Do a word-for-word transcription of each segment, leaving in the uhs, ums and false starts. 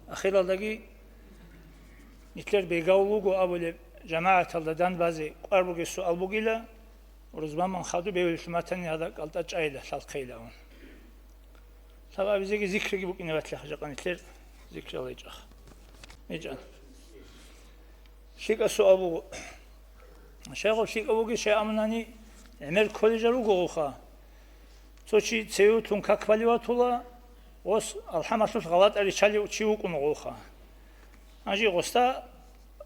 Ахиралдаги нилъер бегавул вуго абулеб жамагӀаталда данбазе кӀвар бугеб суал бугила, рузмаман хадуб бевлъун батани гьадакӀалда чӀайила лъалхъейилан. Лъабабизеги зикриги букӀине батлаха жакъа нилъер зикрал гьечӀах. ГьечӀан. ЛъикӀа суал буго. Щайгъаб лъикӀаб бугеб щай абунани, гӀемер кколел жал ругогъуха. Цо чи цеве утлъун как балев ватула, гъос алхӀамалъулъ гъалатӀа риччалев чи вукӀун гъуха. Гьанже гъосда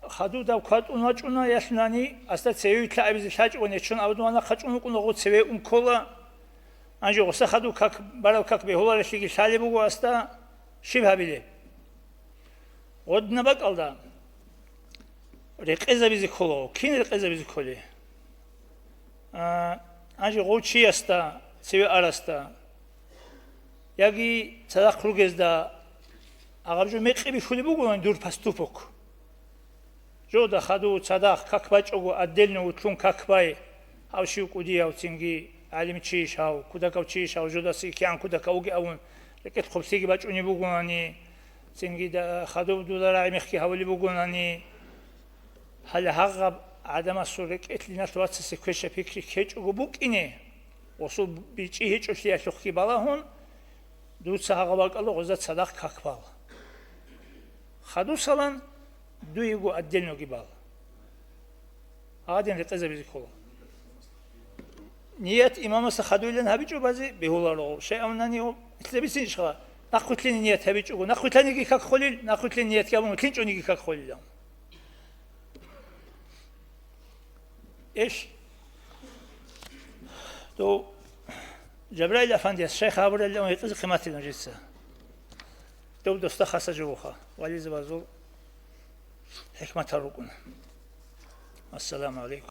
хадув дав кватӀун вачӀуна, ялъунани, асда цеве вилълъа абизе лъачӀого нечон абадугьанахъа чӀун вукӀуна гъо цеве ун ккола. Гьанже гъосда хадув как, барав как бегьуларелъиги лъалеб буго асда, щиб гьабилеб? Гъодна бакӀалда рекъезабизе ккола, кин рекъезабизе кколей? А, гьанже гъов чиясда, цеве арасда, яги цадахъ ругезда, агъаб жо мекъи бихьулеб бугони дур поступок. Жода хадув цадахъ как бачӀого, отдельно утлъун как бай, гьав щив кӀудияв цинги гӀалимчийищ гьав, кудакав чийищ гьав, жодаса кигӀан кудакав вугев абун, рекӀелъ хъублъиги бачӀунеб бугонани, цинги да-, хадуб дуда рагӀи мехги гьавулеб бугонани, гьале гьагъаб гӀадамасул рекӀелъ диналъ вацасе квеша пикри ккечӀого букӀине, гъосул бичӀчӀи гьечӀолъиялъухъги балагьун, дуца гьагъаб бакӀалда гъозда цадахъ как бала. Хадусалан дуего отдельноги бала. Гьадин рекъезабизе ккола. Ният имамасда хадуйилан гьабичӀо базе бегьуларо. Щай абунани, нилъеда бицинищха, нахъвилълъине ният гьабичӀого, нахъвилълъаниги как холил, нахъвилълъине ният гьабун, вилълъинчӀониги как холилан. Иш. Дов Жабраил афандияс шайх гьабуралли, гьикъизе хъиматилан жица. Дов досда хаса жо вуха, вализабазул хӀикматал рукӀуна. Ассаламу гӀалайкум.